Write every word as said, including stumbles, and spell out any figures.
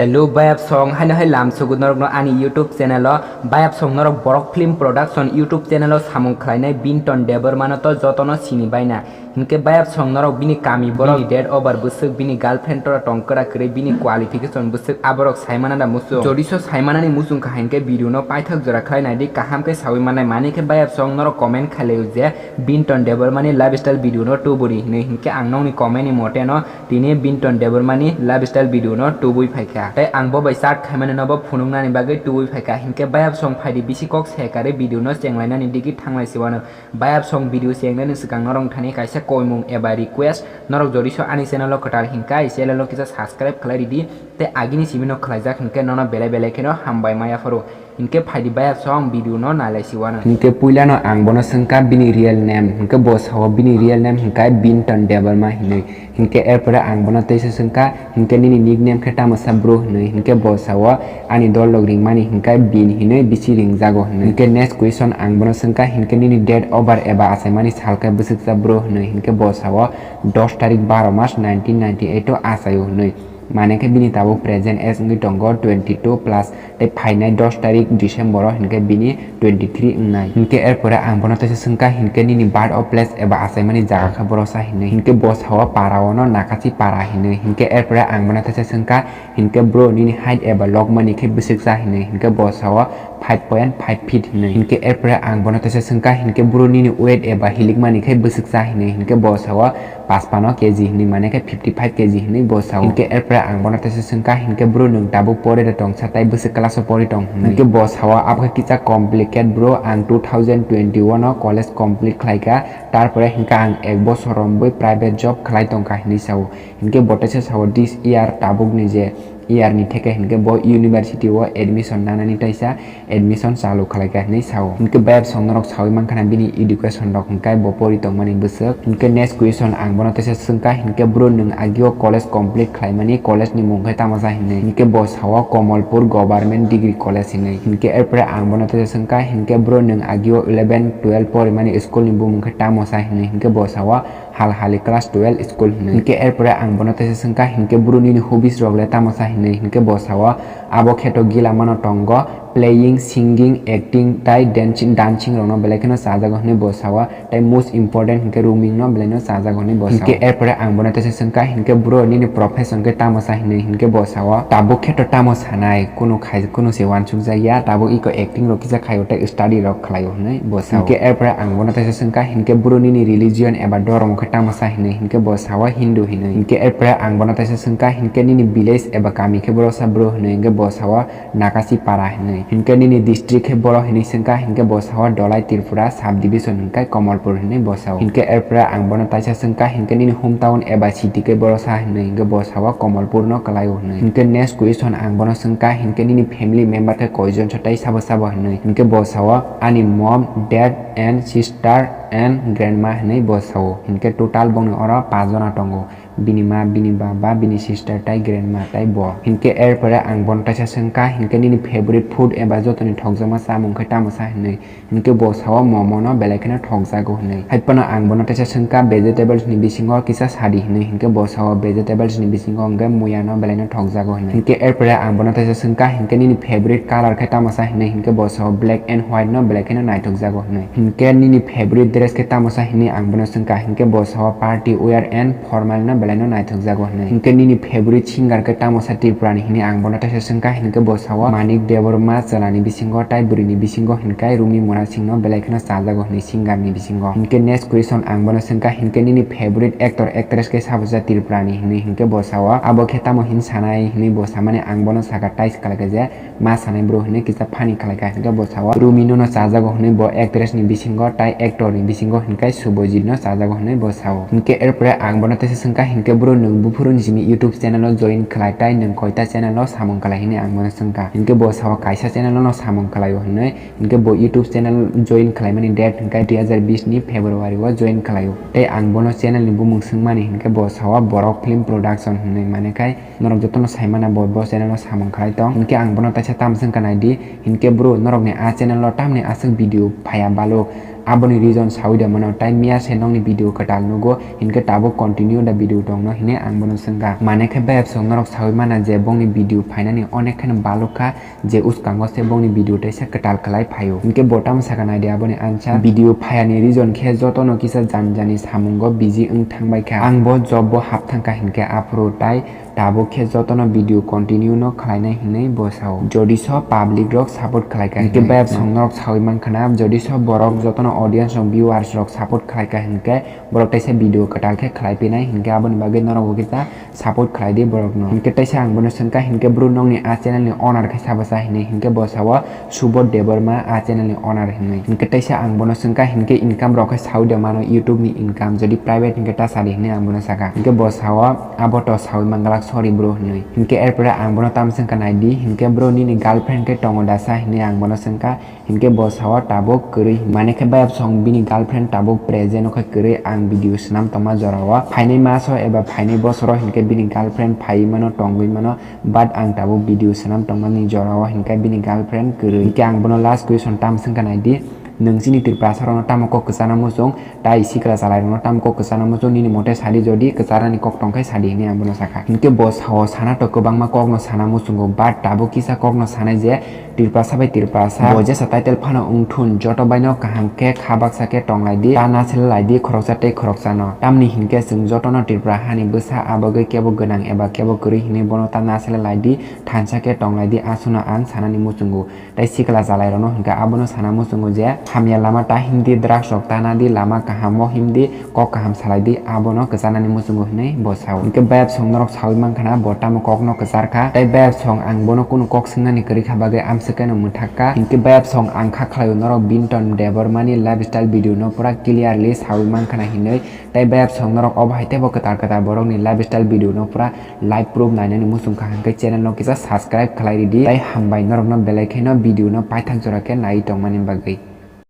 Hello bayap song, haino hai lam sugu norokno ani YouTube channel o. Bayap song norok Borok Film Production YouTube channel o samung khlainai Binton Debbarma no to jotono sini baina. Hinkhe bayap song norok bini kami borok, bini date of birth bwswk, bini girlfriend tora tong kwra kwrwi, bini qualification bwswk, aborok saimana da muchung. Jodi so saimanani muchung kha hinkhe video no paithak jora khlai naidi, kaham khe sawi mannai. Mani khe bayap song norok comment khailaiyo je Binton Debbarma ni lifestyle video no tuburi hinwi, hinkhe ang nokni comment ni mote no tini Binton Debbarma ni lifestyle video no tubui phaikha. Tei ang bo bai chat khaimani no bo phunuknani bagwi tubui phaikha. Hinkhe bayap song phaidi bisi kok se karwi video no chenglainani digi thanglai siwano. Bayap song video chengnani swkang norok thani kaisa koimung eba request, norok jodi so ani channel o kwtal hinkha, channel o kisa subscribe khlai ridi, tei agini simi no khlaijak hinkhe nono belai belai kheno hambai maya phuru. Hinkhe phaidi bayap song video no nailai siwano. Hinkhe puilano ang bono swngkha bini real name, hinkhe bo sao bini real name hinkhe Binton Debbarma hinwi. Hinkhe erpore ang bono teisa swngkha, hinkhe nini nickname khe tamo sa bro hinwi? Hinkhe bo sao ani dol rok ringmani hinkhe Bin hinwi bisi ringjago hinwi. Hinkhe next question ang bono swngkha, hinkhe nini date of birth eba achaimani sal khe bwswksa bro hinwi? Hinkhe bo sao dos tarik baro mas nineteen ninety eight o achaio hinwi. Mane khe bini tabuk present age wngwi tongo twenty two plus, tei phainai dos tarik December o hinkhe bini twenty three wngnai. Hinkhe erpore ang bono teisa swngkha, hinkhe nini birth of place eba achaimani jaga khe boro sa hinwi? Hinkhe bo sao para ono Nakasi para hinwi. Hinkhe erpore ang bono teisa swngkha, hinkhe bro nini height eba lokmani khe bwswksa hinwi? Hinkhe bo sao five point five feet hinwi. Hinkhe erpore ang bono teisa swngkha, hinkhe bro nini weight eba hilikmani khe bwswksa hinwi? Hinkhe bo sao paspano K G hinwi, mane khe fifty five K G hinwi bo sao. Hinkhe erpore ang bono teisa swngkha, hinkhe bro nwng tabuk pori da tongsa tei bwswk class o pori tong hinwi? Hinkhe bo sao abo khe kisa complicated bro, ang two thousand twenty one o college complete khlaikha, tarpore hinkhe ang ek bosor romwi private job khlai tongkha hinwi sao. Hinkhe bo teisa sao this year tabukni je year ni theke hinkhe bo university o admission nanani teisa admission chalu khlaikha hinwi sao. Hinkhe bayap song norok sawi mankha na bini education rok hinkhe bo pori tongmani bwswk. Hinkhe next question ang bono teisa swngkha, hinkhe bro nwng agio college complete khlaimani college ni mung khe tamo sa hinwi? Hinkhe bo sao Kamalpur Government Degree College hinwi. Hinkhe erpore ang bono teisa swngkha, hinkhe bro nwng agio eleven twelve porimani school ni bumung khe tamo sa hinwi? Hinkhe bo sao Halhali class twelve school hinwi. Hinkhe erpore ang bono teisa swngkha, hinkhe bro nini hobbies rok le tamo sa hinwi? Hinkhe bo sao abo khe to gila mano tongo, playing, singing, acting tai dancing, dancing rokno belai kheno chajago hinwi bo sao, tei most important hinkhe rooming no belai no chajago hinwi bo sao. Hinkhe erpore ang bono teisa swngkha, hinkhe bro nini profession khe tamo sa hinwi? Hinkhe bo sao tabuk khe to tamo sanai, kunu khai, kunu se uansuk jakya, tabuk iko acting rok kisa khaio tei study rok khlaio hinwi bo sao. Hinkhe erpore ang bono teisa swngkha, hinkhe bro nini religion eba dhormo khe tamo sa hinwi? Hinkhe bo sao Hindu hinwi. Hinkhe erpore ang bono teisa swngkha, hinkhe nini village eba kami khe boro sa bro hinwi? Hinkhe bo sao Nakasi para hinwi. Hinkhe nini district khe boro hinwi swngkha, hinkhe bo sao Dholai Tripura sub division hinkhe Kamalpur hinwi bo sao. Hinkhe erpore ang bono teisa swngkha, hinkhe nini hometown eba city khe boro sa hinwi? Hinkhe bo sao Kamalpur no kwlaio hinwi. Hinkhe next question ang bono swngkha, hinkhe nini family member khe koijon so tei sabo sabo hinwi? Hinkhe bo sao ani mom, dad and sister and grandma hinwi bo sao. Hinkhe total bongni oro pach jona tongo. Bini ma, bini baba, bini sister tai grandma tai bo. Hinkhe erpore ang bono teisa swngkha, hinkhe nini favorite food eba jotoni thokjakma chamung khe tamo sa hinwi? Hinkhe bo sao momo no belai kheno thokjago hinwi. Haiphano ang bono teisa swngkha, vegetables ni bisingo kisa sadi hinwi? Hinkhe bo sao vegetables ni bisingo hinkhe muya no belai no thokjago hinwi. Hinkhe erpore ang bono teisa swngkha, hinkhe nini favorite color khe tamo sa hinwi? Hinkhe bo sao black and white no belai kheno naithokjago hinwi. Hinkhe nini favorite dress khe tamo sa hinwi ang bono swngkha, hinkhe bo sao party wear and formal no belai no naithokjago hinwi. Hinkhe nini favorite singer khe tamo sa Tripura ni hinwi ang bono teisa swngkha, hinkhe bo sao Manik Debbarma chwla ni bisingo tai bwrwi ni bisingo hinkhe Rumi Mona Singh no belai kheno chajago hinwi singer ni bisingo. Hinkhe next question ang bono swngkha, hinkhe nini favorite actor actress khe sabo sa Tripura ni hinwi? Hinkhe bo sao abo khe tamo hin sanai hinwi bo samani ang bono sakha, tai swkalaikha je ma sanai bro hinwi kisa funny khlaikha, hinkhe bo sao Rumi no no chajago hinwi bo actress ni bisingo tai actor ni bisingo hinkhe Subhajit no chajago hinwi bo sao. Hinkhe erpore ang bono teisa swngkha, hinkhe bro nwng buphuru ni simi YouTube channel o join khlai tai nwng koita channel o samung khlai hinwi ang bono swngkha? Hinkhe bo sao kaisa channel o no samung khlaio hinwi. Hinkhe bo YouTube channel join khlaimani date hinkhe dui hazar bish ni February o join khlaio. Tei ang bono channel ni bumung swngmani hinkhe bo sao Borok Film Production hinwi, mane khai norok jotono saimana bo, bo channel o samung khlai tong. Hinkhe ang bono teisa tamo swngkha naidi, hinkhe bro norokni a channel o tamni aswk video phaiya baluk? Aboni reason sawi da mano, tai miya se nokni video kwtal nugo, hinkhe tabuk continue da video tongno hine ang bono swngkha. Mane khe bayapsong norok sawi mana je bongni video phainani onek kheno baluk kha, je uskango se bongni video teisa kwtal khlai phaio. Hinkhe bo tamo sakha naidi aboni answer. Video phayani reason khe jotono kisa jan jani samungo busy wng thangbai kha. Ang bo job bo hap thangkha hinkhe aphuru tai tabuk khe jotono video continue no khlainai hinwi bo sao. Jodi so public rok support khlai kha hinkhe bayapsong norok sawi mankha na, jodi so borok jotono audience rok viewers rok support khlai kha hinkhe borok teisa video kwtal khe khlai pinai hinkhe aboni bagwi norok bo kisa support khlai di borokno. Hinkhe teisa ang bono swngkha hinkhe bro nokni a channel ni owner khe sabo sa hinwi hinkhe bo sao Subodh Debbarma a channel ni owner hinwi. Hinkhe teisa ang bono swngkha hinkhe income rok khe sawi da mano YouTube ni income jodi private hinkhe ta sadi hinwi ang bono sakha. Hinkhe bo sao abo to sawi manglak sorry bro hinwi. Hinkhe erpore ang bono tamo swngkha naidi hinkhe bro nini girlfriend khe tongo da sa hinwi ang bono swngkha. Hinkhe bo sao tabuk kwrwi. Mane khe bayapsong bini girlfriend tabuk present o khe kwrwi ang video swnam tongma jorao. Phainai maso eba phainai bosoro hinkhe bini girlfriend phaiwi mano tongwi mano. But ang tabuk video swnam tongmani jorao hinkhe bini girlfriend kwrwi. Hinkhe ang bono last question tamo swngkha naidi. Nwng chini Tiprasa rokno tamo kok kwchana muchung? Tai sikla chalairokno tamo kok kwchana muchung? Nini mote sadi jodi kwcharani kok tongkhe sadi hinwi ang bono sakha. Hinkhe bo sao sana to kwbangma kokno sana muchungo, but tabuk kisa kokno sanai je Tiprasa bai Tiprasa bo jesa title phano wngthun joto baino kaham khe kha baksa khe tonglai di, ta nasele lai di khoroksa tei khoroksano. Tamni hinkhe chwng jotono Tripura hani bwsa abagwi kebo gwnang eba kebo kwrwi hinwi bono ta nasele lai di, thansa khe tonglai di, aswkno ang sanani muchungo. Tei sikla chalairokno hinkhe abono sana muchungo je hamya lama ta himdi, drugs rok ta nadi, lama kahamo himdi, kok kaham salai di, abono kwchanani muchungo hinwi bo sao. Hinkhe bayapsong norok sawi mankha na bo tamo kokno kwchar kha. Tei bayapsong ang bono kunu kok swngnani kwrwi kha bagwi amswk khe no mwthak kha. Hinkhe bayapsong ang kha khlaio norok Binton Debbarmani lifestyle video no pura clearly sawi mankha na hinwi. Tei bayapsong norok obo hai teibo kwtal kwtal borokni lifestyle video no pura live proof nainani muchung kha hinkhe channel no kisa subscribe khlai ridi. Tei hambai norokno belai kheno video no paithak jora khe nai tongmani bagwi.